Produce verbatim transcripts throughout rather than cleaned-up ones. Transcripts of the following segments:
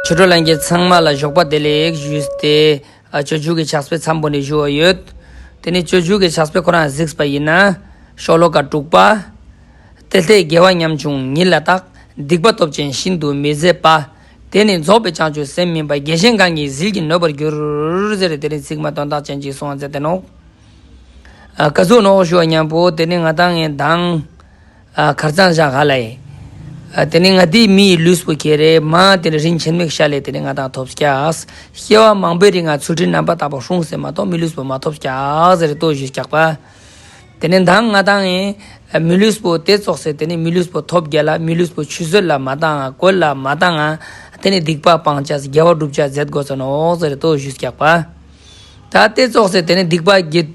ཆོས་གྲོགས་ལྷན་རྒྱས་ཚང་མ་ལ་ཞོགས་པ་བདེ་ལེགས་ཞུས་ཏེ། ཨ་སྤྱོད་འཇུག་གི་ཕྱག་དཔེ་མཚམས་པོ་ནས་ཞུ་བ་ཡོད། དེ་ནི་སྤྱོད་འཇུག་གི་ཕྱག་དཔེ་ཁོ་རང་གཟིགས་པ་ཡིན་ན། ཤོ་ལོ་ཀ་དྲུག་པ། དེ་ལྟས་དགེ་བ་ཉམ་ཆུང་ཉིད་ལ་བརྟག། སྡིག་པ་སྟོབས་ཆེན་ཤིན་ཏུ་མི་བཟད་པ། དེ་ནི་རྫོགས་པའི་བྱང་ཆུབ་སེམས་མིན་པ། བགེགས་གཞན་གང་གིས་ཟིལ་གྱིས་གནོན་པར་འགྱུར། ཟེར་དེ་ནི་ཚིག་མ་དོན་དག་ཅན་ཅིག་གསུངས་ཏེ་ནོག་ཨ་ག་ཟུག་ནོག་ཞུ་བ་ཉམ་པོ་དེ་ནི་ང་དང་ངི་མདང་། ཨ་ཁར་ཚང་བཞག་ག་ལ་ཡི། ཨ་དེ་ནི་ང་དེ་མིའི་ལུས་པོ་ཁྱེར་རེ་མ་དེ་ནི་རིན་ཆེན་མིག་ཤ་ལས་དེ་ནི་ང་དང་ཐོབ་སྐྱག་སྐྱེ་བ་མང་པོའི་རིང་ང་ཚུལ་ཁྲིམས་རྣམ་པར་དག་པ་སྲུངས་ཟེར་མ་གཏོགས་མི་ལུས་པོ་མ་ཐོབ་སྐྱག་ཟེར་ཏོ་ཞུས་སྐྱག་པ། དེ་ནི་མདང་ང་དང་ངི་མི་ལུས་པོ་དེ་ཙོགས་སེ་དེ་ནི་མི་ལུས་པོ་ཐོབ་རྒྱ་ལ་མི་ལུས་པོ་ཆུད་ཟོས་ལ་མ་བཏང་ང་བཀོལ་ལ་མ་བཏང་ང་དེ་ནི་སྡིག་པ་སྤང་ཅས་དགེ་བ་སྒྲུབ་ཅས་མཛད་དགོས་སོ་ནོག་ཟེར་ཏོ་ཞུས་སྐྱག་པ། ད་དེ་ཙོགས་སེ་དེ་ནི་སྡིག་པ་དགེ་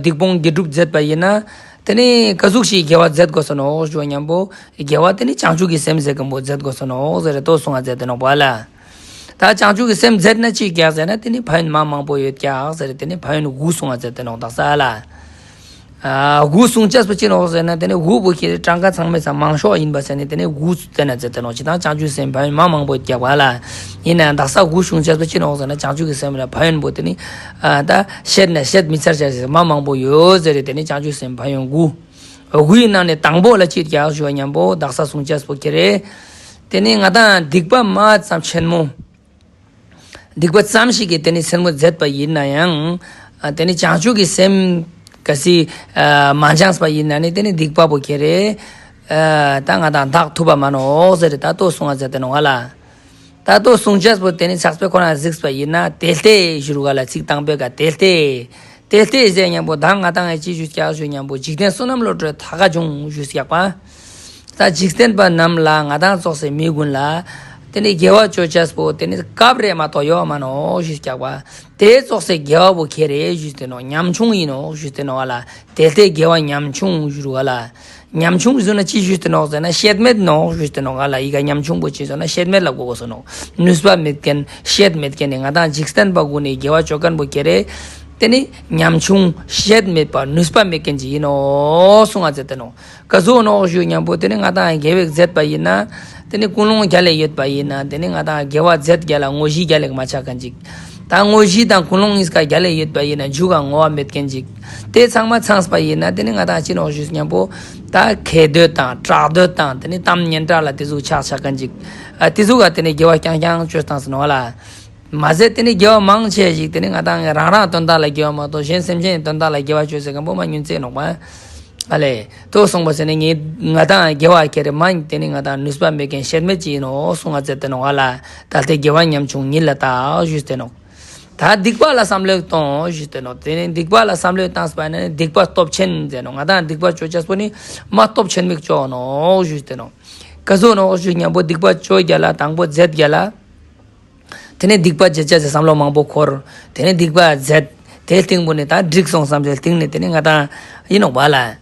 སྡིག་སྤོང་དགེ་སྒྲུབ་མཛད་པ་ཡིན་ན། དེ་ནི་ག་ཟུག་ཞིག་དགེ་བ་མཛད་དགོས་སོ་ནོག་ཞུ་བ་ཉམ་པོ། དགེ་བ་དེ་ནི་བྱང་ཆུབ་ཀྱི་སེམས་ཟེར་མཁན་པོ་མཛད་དགོས་སོ་ནོག་ཟེར་ཏོ་གསུངས་ཏེ་ནོག་པ་ལ། ད་བྱང་ཆུབ་ཀྱི་སེམས་མཛད་ན་ཅི་སྐྱག་ཟེར་ན་དེ་ནི་ཕན་ཡོན་མ་མང་པོ་ཡོད་སྐྱག་ཟེར་དེ་ནི་ཕན་ཡོན་དགུ་གསུངས་ཏེ་ནོག་དག་ས་ལ། ཨ་དགུ་གསུང་ཅས་པོ་ཅི་ནོག་ཟེར་ན་དེ་ནི་དགུ་པོ་ཁྱེར་གྲངས་ཀ་ཚང་མའི་ས་མང་ཤོས་ཡིན་པ་ཟེར་ནས་དེ་ནི་དགུ་བསྟན་ན་ཟེར་ཏེ་ནོག་ཅི་དང་བྱང་ཆུབ་སེམས་ཕན་ཡོན་མ་མང་པོ་རྒྱག་པ་ལ། ཡིན་ནའང་དག་ས་དགུ་གསུང་ཅས་པོ་ཅི་ནོག་ཟེར་ན་བྱང་ཆུབ་ཀྱི་སེམས་ལ་ཕན་ཡོན་པོ་དེ་ནི་ཨ་ད་བཤད་ན་བཤད་མི་ཚར་ཅས་ཟེར་མ་མང་པོ་ཡོད་ཟེར་རེ་དེ་ནི་བྱང་ཆུབ་སེམས་ཕན་ཡོན་དགུ། དགུའི་ནང་ནས་དང་པོ་ལ་ཅི་རྒྱག་ཞུ་བ་ཉམ་པོ་དག་ས་གསུང་ཅས་པོ་ཁྱེར་རེ། དེ་ནི་ང་དང་སྡིག་པ་མ་ཙམ་ཆེན་མོ། སྡིག་པ་ཙམ་ཞིག་གིས་དེ་ནི་ཆེན་མོ་མཛད་པ་ཡིན་ན་ཡང་། ཨ་དེ་ནི་བྱང་ཆུབ་ཀྱི་སེམས་ག་སི་ཨ་མ་སྦྱངས་པ་ཡིན་ན་ནི་དེ་ནི་སྡིག་པ་པོ་ཁྱེར་རེ། ཨ་ད་ང་དང་དག་ཐུབ་པ་མ་ནོག་ཟེར་ད་ལྟོ་གསུང་བ་མཛད་དེ་ནོག་ལ། ད་ལྟོ་གསུང་ཅས་པོ་དེ་ནི་ཕྱག་དཔེ་ཁོ་ན་གཟིགས་པ་ཡིན་ན་དེ་ལྟས་ཞུ་རུ་ག་ལ་ཚིག་དང་པོའི་ཀ་དེ་ལྟས། དེ་ལྟས་ཟེར་ཉམ་པོ་ད་ང་དང་ངས་ཅི་ཞུས་སྐྱག་ཞུ་ཉམ་པོ་འཇིག་རྟེན་བསོད་ནམས་བློ་གྲོས་ད་ག་བྱུང་ཞུས་སྐྱག་པ། ད་འཇིག་རྟེན་པ་རྣམས་ལ་ང་དང་ཙོགས་སེ་མི་ཀུན་ལ། དེ་ནི་དགེ་བ་ཅོ་ཅས་པོ་དེ་ནི་སྐབས་རེ་མ་གཏོགས་ཡོད་མ་ནོག་ཞུས་སྐྱག་པ། དེ་ཙོགས་སེ་དགེ་བ་པོ་ཁྱེར་རེ་ཞུས་ཏེ་ནོག་ཉམ་ཆུང་ཡིན་ནོག་ཞུས་ཏེ་ནོག་ལ། དེ་ལྟས་དགེ་བ་ཉམ་ཆུང་ཞུ་རུ་ག་ལ། ཉམ་ཆུང་ཟེར་ན་ཅི་ཞུས་ཏེ་ནོག་ཟེར་ན་བཤད་མེད་ནོག་ཞུས་ཏེ་ནོག་ག་ལ། ཡི་ག་ཉམ་ཆུང་པོ་ཅི་ཟེར་ན་བཤད་མེད་ལ་གོ་དགོས་སོ་ནོག་ནུས་པ་མེད་མཁན་བཤད་མེད་མཁན་ནི་ང་དང་འཇིག་རྟེན་པ་ཀུན་ནི་དགེ་བ་ཅོ་མཁན་པོ་ཁྱེར་རེ། དེ་ནི་ཉམ་ཆུང་བཤད་མེད་པ་ནུས་པ་མེད་མཁན་ཅིག་ཡིན་ནོག་གསུང་ང་མཛད་དེ་ནོག་ག་ཟུག་ནོག་ཞུ་ཉམ་པོ་དེ་ནི་ང་དང་དགེ་བ་མཛད་པ་ཡིན་ན། དེ་ནི་ཀུན་སློང་རྒྱལ་ལ་ཡོད་པ་ཡིན་ན་དེ་ནི་ང་དང་དགེ་བ་མཛད་རྒྱ་ལ་དངོས་གཞི་རྒྱལ་ལ་མ་ཆགས་མཁན་ཅིག་ད་དངོས་གཞི་དང་ཀུན་སློང་གཉིས་ཀ་རྒྱལ་ལ་ཡོད་པ་ཡིན་ན་མཇུག་ག་བསྔོ་བ་མེད་མཁན་ཅིག་དེ་ཚང་མ་ཚང་པ་ཡིན་ན་དེ་ནི་ང་དང་ཅི་ནོག་ཞུས་ཉམ་པོ། ད་ཁེ་འདོད་དང་གྲགས་འདོད་དང་དེ་ནི་གཏམ་སྙན་གྲགས་ལ་དེ་ཟུག་ཆགས་ཆགས་མཁན་ཅིག་ཨ་དེ་ཟུག་ག་དེ་ནི་དགེ་བ་རྐྱང་རྐྱང་ཅོས་བཏང་ཟེར་ནོག་ལ། མ་ཟད་དེ་ནི་དགེ་བ་མང་ཆེ་ཞིག་དེ་ནི་ང་དང་རང་རང་དོན་དག་ལ་དགེ་བ་མ་གཏོགས་གཞན་སེམས་ཅན་དོན་དག་ལ་དགེ་བ་ཅོས་ཟེར་མཁན་པོ་མ་ཉུང་ཙེ་ནོག་པ། ཨ་ལེ། ཏོ་གསུངས་པ་ཟེར་ནི་ངས་ང་དང་དགེ་བ་ཁྱེར་རེ་མ་དེ་ནི་ང་དང་ནུས་པ་མེད་མཁན་བཤད་མེད་ཅིག་ཡིན་ནོག་གསུང་ང་མཛད་དེ་ནོག་ལ། ད་ལྟས་དགེ་བ་ཉམ་ཆུང་ཉིད་ལ་བལྟ་ཞུས་ཏེ་ནོག་ད་སྡིག་པ་ལ་བསམ་བློ་གཏོང་ཞུས་ཏེ་ནོག་དེ་ནི་སྡིག་པ་ལ་བསམ་བློ་བཏང་པ་ན་ནི་སྡིག་པ་སྟོབས་ཆེན་ཟེར་ནོག་ང་དང་སྡིག་པ་ཅོ་ཅས་པོ་ནི་མ་སྟོབས་ཆེན་མིག་ཅོ་ནོག་ཞུས་ཏེ་ནོག་ག་ཟུག་ནོག་ཞུ་ཉམ་པོ་སྡིག་པ་ཅོ་རྒྱ་ལ་དང་པོ་མཛད་རྒྱ་ལ། དེ་ནས་སྡིག་པ་བྱེད་ཅས་ཟེར་བསམ་བློ་མང་པོ་འཁོར། དེ་ནས་སྡིག་པ་མཛད། དེ་སྟིང་པོ་ནས་ད་འགྲིག་སོང་བསམ་ཚེ་སྟིང་ནས་དེ་ནས་ང་དང་ཡིན་ནོག་པ་ལ།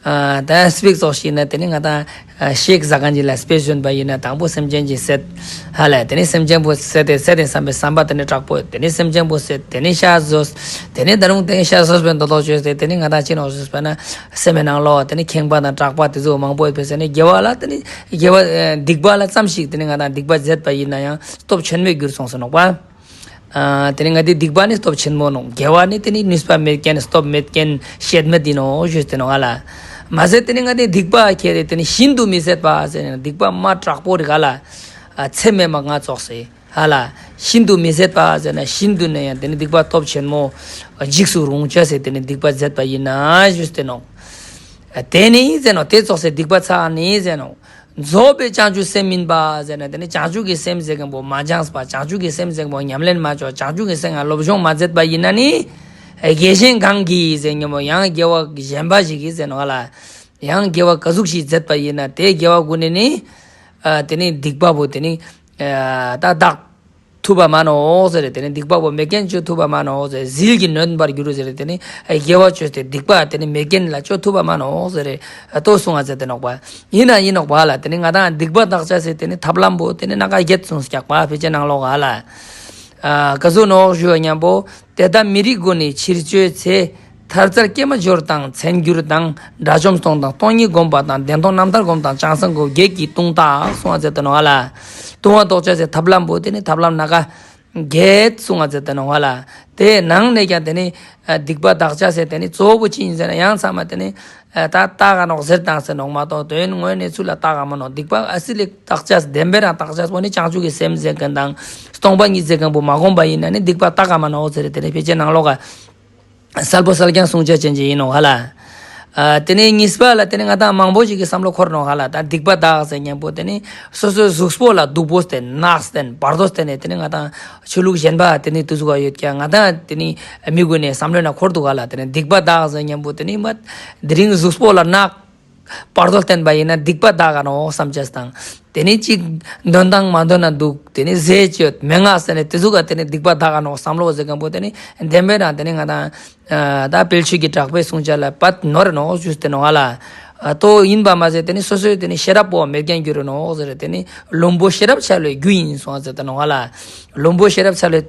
ཨ་ད་སྤེ་ར་ཙོགས་ཤིག་ན་དེ་ནས་ང་དང་ཨ་ཤེག་ཟ་མཁན་ཅིག་ལ་སྤེ་ར་བཟོས་པ་ཡིན་ན་དང་པོ་སེམས་ཅན་ཅིག་བསད། ཧ་ལ་དེ་ནས་སེམས་ཅན་པོ་བསད་དེ་བསད་དེ་བསམ་པའི་བསམ་པ་དེ་ནས་དྲག་པོ་དེ་ནས་སེམས་ཅན་པོ་བསད་དེ་ནས་ཤ་ཟོས། དེ་ནས་ད་རུང་དེ་ནས་ཤ་ཟོས་པའི་མདོ་ལོག་བཅོས་ཏེ་དེ་ནས་ང་དང་ཅི་ནོག་ཟོས་པ་ན་སེམས་པའི་ནང་ལོགས་དེ་ནས་ཁེངས་པ་དང་སྐྲག་པ་དེ་ཚོ་མང་པོ་ཡོད་པས་ཟེར་ནས་དགེ་བ་ལ་དེ་ནས། དགེ་བ་ཨ་སྡིག་པ་ལ་ཙམ་ཞིག་དེ་ནི་ང་དང་སྡིག་པ་མཛད་པ་ཡིན་ན་ཡང་སྟོབས་ཆེན་མོའི་གྱུར་སོང་ཟེར་ནོག་པ། ཨ་དེ་ནི་ང་དེ་སྡིག་པ་ནི་སྟོབས་ཆེན་མོ་ནོག་དགེ་བ་ནི་དེ་ནི་ནུས་པ་མེད་མཁན་སྟོབས་མེད་མཁན་བཤད་མེད་ཡིན་ནོག་ཞུས་ཏེ་ནོག་ང་ལ། མ་ཟད་དེ་ནི་ང་དེ་སྡིག་པ་ཁྱེར་རེ་དེ་ནི་ཤིན་ཏུ་མི་བཟད་པ་ཟེར་ནས་སྡིག་པ་མ་དྲག་པོ་རིག་ག་ལ། ཨ་ཚད་མེད་མ་ང་ཙོགས་སེ་ཧ་ལ། ཤིན་ཏུ་མི་བཟད་པ་ཟེར་ན་ཤིན་ཏུ་ནས་ཡང་དེ་ནི་སྡིག་པ་སྟོབས་ཆེན་མོ། འཇིགས་སུ་རུང་ཅས་སེ་དེ་ནི་སྡིག་པ་མཛད་པ་ཡིན་ན་ཞུས་ཏེ་ནོག་དེ་ནི་ཟེར་ནོག་དེ་ཙོགས་སེ་སྡིག་པ་ཚ་ནི་ཟེར་ནོག་རྫོགས་པའི་བྱང་ཆུབ་སེམས་མིན་པ་ཟེར་ན་དེ་ནི་བྱང་ཆུབ་ཀྱི་སེམས་ཟེར་མཁན་པོ་མ་སྦྱངས་པ་བྱང་ཆུབ་ཀྱི་སེམས་ཟེར་མཁན་པོ་ཉམས་ལེན་མ་བཅོས་བྱང་ཆུབ་ཀྱི་སེམས་ལ་སློབ་སྦྱོང་མ་མཛད་པ་ཡིན་ན་ནི། དགེ་གཞན་གང་གིས་ཟེར་མཁན་པོ་ཡང་དགེ་བ་གཞན་པ་ཞིག་གིས་ཟེར་ནོག་ལ། ཡང་དགེ་བ་ག་ཟུག་ཞིག་མཛད་པ་ཡིན་ན་དེ་དགེ་བ་ཀུན་ནས་ནི། ཨ་དེ་ནི་སྡིག་པ་པོ་དེ་ནི། ཨ་ད་དག་ཐུབ་པ་མ་ནོག་ཟེར་རེ་དེ་ནི་སྡིག་པ་པོ་མེད་མཁན་ཅོ་ཐུབ་པ་མ་ནོག་ཟེར་ཟིལ་གྱིས་གནོན་པར་འགྱུར་ཟེར་རེ་དེ་ནི་དགེ་བ་ཅོས་ཏེ་སྡིག་པ་དེ་ནི་མེད་མཁན་ལ་ཅོ་ཐུབ་པ་མ་ནོག་ཟེར་རེ་ལྟོས་གསུང་ང་མཛད་དེ་ནོག་པ། ཡིན་ན་ཡིན་ནོག་པ་ལ་དེ་ནི་ང་དང་སྡིག་པ་དག་ཅས་སེ་དེ་ནི་ཐབས་ལམ་པོ་དེ་ནི་སྣ་ཁ་བརྒྱད་གསུངས་སྐྱག་པ་ཕལ་ཆེར་ནང་ལོགས་ག་ལ། ཨ་ག་ཟུག་ནོག་ཞུ་བ་མཉམ་པོ་དེ་ལྟར་མི་རིགས་ཀུན་ནི་ཕྱིར་བཅོས་ཚེ། ཐར་རྩལ་སྐྱེས་མ་འབྱོར་དང་མཚན་གྱུར་དང་། དགྲ་བཅོམ་སྟོང་དང་སྟོང་ཉིད་བསྒོམ་པ་དང་། བདེན་སྟོང་རྣམ་ཐར་བསྒོམ་དང་བྱང་སེམས་བསྒོམ། བརྒྱད་ཀྱིས་ལྟུང་དག་གསུང་བ་མཛད་དེ་ནོག་ཧ་ལ། ལྟུང་བ་བཟློག་བྱ་ཟེར་ཐབས་ལམ་པོ་དེ་ནི་ཐབས་ལམ་སྣ་ཁ་བརྒྱད་གསུང་བ་མཛད་དེ་ནོག་ཧ་ལ། དེ་ནང་ནས་ཀྱང་དེ་ནི་སྡིག་པ་དག་བྱ་ཟེར་དེ་ནི་གཙོ་བོ་ཅི་ཡིན་ཟེར་ན་ཡང་ཚང་མ་དེ་ནི་ད་དག་ག་ནོག་ཟེར་དང་ཟེར་ནོག་མ་གཏོགས་དོན་དངོས་གནས་ཚུལ་ལ་དག་ག་མ་ནོག་སྡིག་པ་ཨ་སི་ལེ་དག་བྱ་བདེན་པའི་རང་དག་བྱ་བོ་ནི་བྱང་ཆུབ་ཀྱི་སེམས་ཟེར་མཁན་དང་སྟོང་པ་ཉིད་ཟེར་མཁན་པོ་མ་བསྒོམ་པ་ཡིན་ན་ནི་སྡིག་པ་དག་ག་མ་ནོག་ཟེར་དེ་ནི་ཕལ་ཆེར་ནང་ལོགས་ཀ་གསལ་པོ་གསལ་རྐྱང་གསུང་བྱ་ཅན་ཅིག་ཡིན་ནོག་ཧ་ལ། ཨ་དེ་ནས་གཉིས་པ་ལ་དེ་ནས་ང་དང་མང་པོ་ཞིག་གི་བསམ་བློ་འཁོར་ནོག་ཧ་ལ། ད་སྡིག་པ་དག་ཟེར་མཁན་པོ་དེ་ནི་སོ་སོའི་གཟུགས་པོ་ལ་སྡུག་པོ་བསྟན་ནག་བསྟན་བར་དོ་བསྟན་ནས་དེ་ནི་ང་དང་ཆོས་ལུགས་གཞན་པ་དེ་ནི་དུ་ཟུག་ག་ཡོད་ཀྱང་ང་དང་དེ་ནི་མི་དགོས་ནས་བསམ་བློ་ན་འཁོར་འདུག་ཧ་ལ། དེ་ནི་སྡིག་པ་དག་ཟེར་མཁན་པོ་དེ་ནི་མ་དེ་རིང་གཟུགས་པོ་ལ་ནག་བར་དོ་བསྟན་པ་ཡིན་ན་སྡིག་པ་དག་ག་ནོག་བསམ་བྱས་དང་། དེ་ནི་གཅིག་འདོན་དང་མ་འདོན་ན་འདུག་དེ་ནི་ཟས་བཅོས་མན་ངག་ཟེར་ནས་དེ་ཟུག་ག་དེ་ནི་སྡིག་པ་དག་ག་ནོག་བསམ་བློ་ཟེར་མཁན་པོ་དེ་ནི་བདེན་པའི་རང་དེ་ནི་ང་དང་ཨ་ད་དཔལ་ཆོས་ཀྱི་གྲགས་པའི་གསུང་བྱ་ལ་བཏབ་ནོག་རེ་ནོག་ཞུས་ཏེ་ནོག་ཧ་ལ། ཨ་ཏོ་ཡིན་པ་མ་ཟད་དེ་ནི་སོ་སོའི་དེ་ནི་ཤེས་རབ་པོ་མེད་མཁན་གྱུར་རེ་ནོག་ཟེར་དེ་ནི་བླུན་པོ་ཤེས་རབ་འཆལ་བའི་རྒྱུ་ཡིན་གསུངས་ཟེར་ཏེ་ནོག་ཧ་ལ། བླུན་པོ་ཤེས་རབ་འཆལ་བའི་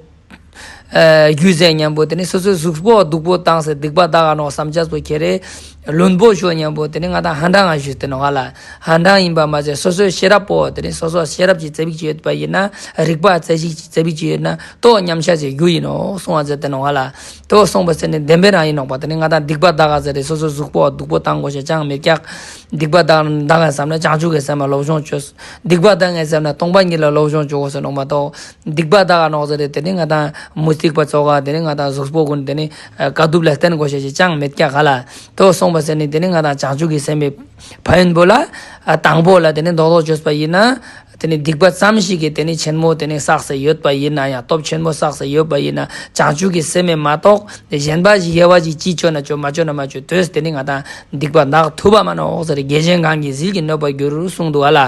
ཨ་རྒྱུ་ཟེར་མཁན་པོ་དེ་ནི་སོ་སོའི་གཟུགས་པོ་སྡུག་པོ་བཏང་སྟེ་སྡིག་པ་དག་ག་ནོག་བསམ་བྱས་པོ་ཁྱེར་རེ། བླུན་པོ་ཞུ་མཁན་པོ་དེ་ནི་ང་དང་ཧན་ཏང་ང་ཞུས་ཏེ་ནོག་ཧ་ལ། ཧན་ཏང་ཡིན་པ་མ་ཟད་སོ་སོའི་ཤེས་རབ་པོ་དེ་ནི་སོ་སོ་ཤེས་རབ་ཀྱི་རྩལ་ཕིག་ཅིག་ཡོད་པ་ཡིན་ན་རིག་པ་རྩལ་ཕིག་ཅིག་ཡོད་ན་ཏོ་ཉམས་ཆག་ཅིག་རྒྱུ་ཡིན་ནོག་གསུང་བ་མཛད་དེ་ནོག་ཧ་ལ། ཏོ་གསུངས་པ་ཟེར་ནི་བདེན་པའི་རང་ཡིན་ནོག་པ། དེ་ནི་ང་དང་སྡིག་པ་དག་ག་ཟེར་རེ་སོ་སོ་གཟུགས་པོ་སྡུག་པོ་བཏང་དགོས་ཤེས་ཅང་མེད་ཀྱག་སྡིག་པ་དག་དག་ག་བསམ་ན་བྱང་ཆུབ་ཀྱི་སེམས་ལ་སློབ་སྦྱོང་བྱོས། སྡིག་པ་དག་ག་བསམ་ན་སྟོང་པ་ཉིད་ལ་སློབ་སྦྱོང་བྱོས་ཟེར་ནོག་མ་གཏོགས་སྡིག་པ་དག་ག་ནོག་ཟེར་རེ་དེ་ནི་ང་དང་མུ་སྟེགས་པ་ཚོགས་ཀ་དེ་ནི་ང་དང་གཟུགས་པོ་ཀུན་དེ་ནི་དཀའ་ཐུབ་ལ་བརྟེན་དགོས་ཤེས་ཅང་མེད་ཀྱག་ཧ་ལ། ཏོ་གསུངས་པ་ཟེར་ནི་དེ་ནི་ང་དང་བྱང་ཆུབ་ཀྱི་སེམས་པའི་ཕན་ཡོན་པོ་ལ་དང་པོ་ལ་དེ་ནི་རྡོག་རྡོག་བཅོས་པ་ཡིན་ན། དེ་ནི་སྡིག་པ་ཙམ་ཞིག་གིས་དེ་ནི་ཆེན་མོ་དེ་ནི་བསགས་སེ་ཡོད་པ་ཡིན་ན་ཡང་སྟོབས་ཆེན་མོ་བསགས་སེ་ཡོད་པ་ཡིན་ན་བྱང་ཆུབ་ཀྱི་སེམས་མེ་མ་གཏོགས་གཞན་པ་ཞིག་དགེ་བ་ཞིག་ཅི་བཅོ་ན་བཅོ་མ་བཅོ་ན་མ་བཅོ་དོས་དེ་ནི་ང་དང་སྡིག་པ་དག་ཐུབ་པ་མ་ནོག་ཟེར་དགེ་གཞན་གང་གིས་ཟིལ་གྱིས་གནོན་པར་འགྱུར་གསུངས་འདུག་ཨ་ལ།